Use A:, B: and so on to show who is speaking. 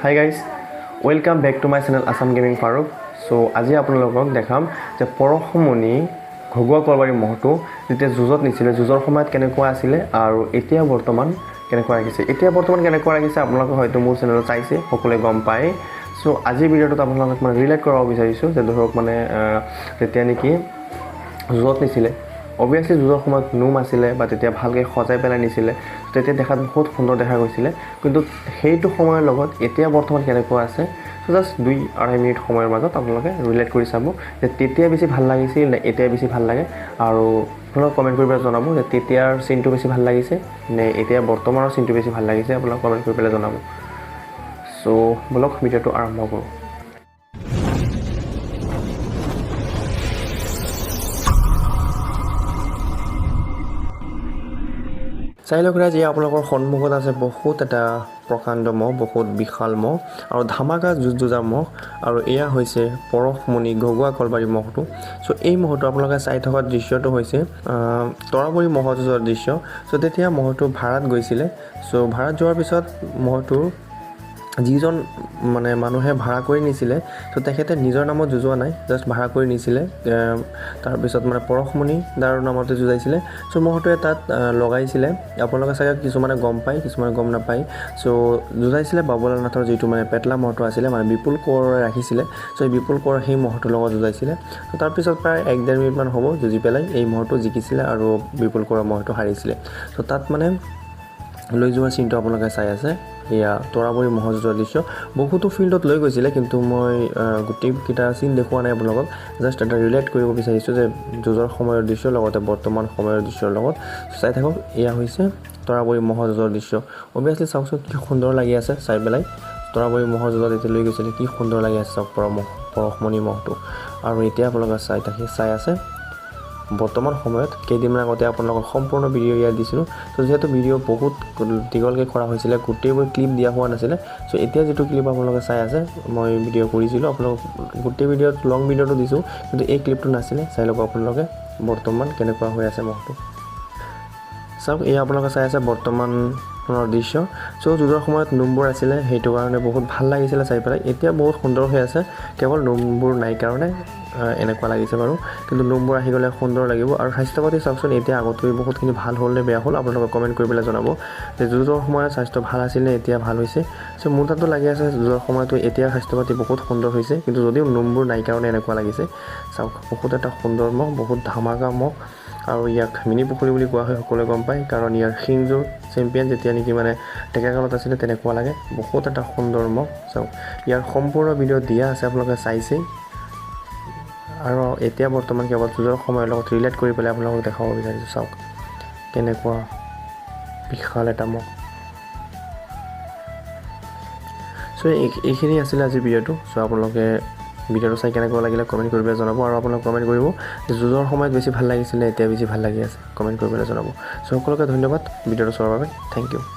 A: Hi guys, welcome back to my channel Assam Gaming Farooq. So আজি আপোনালোকক দেখাম যে পৰশমণি ঘগুৱা কলবাৰী মহটো যেতিয়া যুঁজত নিছিলে, যুঁজৰ সময়ত কেনেকুৱা আছিলে আৰু এতিয়া বৰ্তমান কেনেকুৱা ৰাখিছে। এতিয়া বৰ্তমান কেনেকুৱা ৰাখিছে আপোনালোকে হয়তো মোৰ চেনেলত চাইছে, সকলোৱে গম পায়। চ' আজিৰ ভিডিঅ'টোত আপোনালোকক মানে ৰিলেট কৰাব বিচাৰিছোঁ যে ধৰক মানে যেতিয়া নেকি যুঁজত নিছিলে, অভিয়াছলি যুঁজৰ সময়ত নোম আছিলে বা তেতিয়া ভালকৈ সজাই পেলাই নিছিলে, তেতিয়া দেখাত বহুত সুন্দৰ দেখা গৈছিলে। কিন্তু সেইটো সময়ৰ লগত এতিয়া বৰ্তমান কেনেকুৱা আছে, চ' জাষ্ট 2-2.5 মিনিট সময়ৰ মাজত আপোনালোকে ৰিলেট কৰি চাব যে তেতিয়া বেছি ভাল লাগিছিল নে এতিয়া বেছি ভাল লাগে। আৰু আপোনালোকে কমেণ্ট কৰি পেলাই জনাব যে তেতিয়াৰ চিনটো বেছি ভাল লাগিছে নে এতিয়া বৰ্তমানৰ চিনটো বেছি ভাল লাগিছে, আপোনালোকে কমেণ্ট কৰি পেলাই জনাব। চ' ব'লক ভিডিঅ'টো আৰম্ভ কৰোঁ। চাই লওক ৰাইজ, এয়া আপোনালোকৰ সন্মুখত আছে বহুত এটা প্ৰকাণ্ড মহ, বহুত বিশাল মহ আৰু ধামাকা যুঁজ যুঁজা মহ। আৰু এয়া হৈছে পৰশমণি ঘগুৱা কলবাৰী মহটো। চ' এই মহটো আপোনালোকে চাই থকা দৃশ্যটো হৈছে তৰাবৰী মহ যুঁজৰ দৃশ্য। চ' তেতিয়া মহটো ভাড়াত গৈছিলে। চ' ভাড়াত যোৱাৰ পিছত মহটোৰ যিজন মানে মানুহে ভাড়া কৰি নিছিলে, ত' তেখেতে নিজৰ নামত যুঁজোৱা নাই, জাষ্ট ভাড়া কৰি নিছিলে। তাৰপিছত মানে পৰশমণি দাৰ নামতে যুঁজাইছিলে। চ' মহটোৱে তাত লগাইছিলে, আপোনালোকে চাগে কিছুমানে গম পায়, কিছুমানে গম নাপায়। চ' যুঁজাইছিলে বাবুলাল নাথৰ যিটো মানে পেটলা মহটো আছিলে, মানে বিপুল কোঁৱৰে ৰাখিছিলে। চ' এই বিপুল কোঁৱৰ সেই মহটোৰ লগত যুঁজাইছিলে। চ' তাৰপিছত প্ৰায় 1-1.5 মিনিটমান হ'ব যুঁজি পেলাই এই মহটো জিকিছিলে আৰু বিপুল কোঁৱৰৰ মহটো হাৰিছিলে। চ' তাত মানে লৈ যোৱা চিনটো আপোনালোকে চাই আছে, এয়া তৰাবৰী মহ যুঁজৰ দৃশ্য। বহুতো ফিল্ডত লৈ গৈছিলে, কিন্তু মই গোটেইকেইটা চিন দেখুওৱা নাই আপোনালোকক, জাষ্ট এটা ৰিলেট কৰিব বিচাৰিছোঁ যে যুঁজৰ সময়ৰ দৃশ্য লগতে বৰ্তমান সময়ৰ দৃশ্যৰ লগত। চাই থাকক, এয়া হৈছে তৰাবৰী মহ যুঁজৰ দৃশ্য। অভিয়াছলি চাওকচোন কি সুন্দৰ লাগি আছে চাই পেলাই। তৰাবৰী মহ যুঁজত এতিয়া লৈ গৈছিলে, কি সুন্দৰ লাগি আছে চাওক পৰশমণি মহটো। আৰু এতিয়া আপোনালোকে চাই আছে বৰ্তমান সময়ত। কেইদিনমান আগতে আপোনালোকৰ সম্পূৰ্ণ ভিডিঅ' ইয়াত দিছিলোঁ। চ' যিহেতু ভিডিঅ' বহুত দীঘলকৈ কৰা হৈছিলে, গোটেইবোৰ ক্লিপ দিয়া হোৱা নাছিলে। চ' এতিয়া যিটো ক্লিপ আপোনালোকে চাই আছে, মই ভিডিঅ' কৰিছিলোঁ, আপোনালোক গোটেই ভিডিঅ'ত লং ভিডিঅ'টো দিছোঁ, কিন্তু এই ক্লিপটো নাছিলে। চাই লওক আপোনালোকে বৰ্তমান কেনেকুৱা হৈ আছে মহটো। চাওক, এয়া আপোনালোকে চাই আছে বৰ্তমানৰ দৃশ্য। চ' যুঁজৰ সময়ত নোমবোৰ আছিলে, সেইটো কাৰণে বহুত ভাল লাগিছিলে চাই পেলাই। এতিয়া বহুত সুন্দৰ হৈ আছে, কেৱল নোমবোৰ নাই কাৰণে এনেকুৱা লাগিছে বাৰু, কিন্তু নোমবোৰ আহি গ'লে সুন্দৰ লাগিব। আৰু স্বাস্থ্য পাতি চাওকচোন, এতিয়া আগতকৈ বহুতখিনি ভাল হ'ল নে বেয়া হ'ল আপোনালোকে কমেণ্ট কৰি পেলাই জনাব যে যুঁজৰ সময়ত স্বাস্থ্য ভাল আছিল নে এতিয়া ভাল হৈছে। চ' মোৰ তাতো লাগি আছে যুঁজৰ সময়তো এতিয়া স্বাস্থ্য পাতি বহুত সুন্দৰ হৈছে, কিন্তু যদিও নোমবোৰ নাই কাৰণে এনেকুৱা লাগিছে। চাওক, বহুত এটা সুন্দৰ মহ, বহুত ধামাকা মহ। আৰু ইয়াক মিনি পুখুৰী বুলি কোৱা হয়, সকলোৱে গম পায়, কাৰণ ইয়াৰ শিংযোৰ চেম্পিয়ন যেতিয়া নেকি মানে ডেকাকালত আছিলে তেনেকুৱা লাগে। বহুত এটা সুন্দৰ মহ। চাওক, ইয়াৰ সম্পূৰ্ণ ভিডিঅ' দিয়া আছে, আপোনালোকে চাইছেই। আৰু এতিয়া বৰ্তমান কেৱল যুঁজৰ সময়ৰ লগত ৰিলেট কৰি পেলাই আপোনালোকক দেখাব বিচাৰিছোঁ। চাওক কেনেকুৱা বিশাল এটা মহ। চ' এইখিনি আছিলে আজিৰ ভিডিঅ'টো। চ' আপোনালোকে ভিডিঅ'টো চাই কেনেকুৱা লাগিলে কমেণ্ট কৰি পেলাই জনাব। আৰু আপোনালোকে কমেণ্ট কৰিব যে যুঁজৰ সময়ত বেছি ভাল লাগিছিলে নে এতিয়া বেছি ভাল লাগি আছে, কমেণ্ট কৰি পেলাই জনাব। চ' সকলোকে ধন্যবাদ ভিডিঅ'টো চোৱাৰ বাবে। Thank you.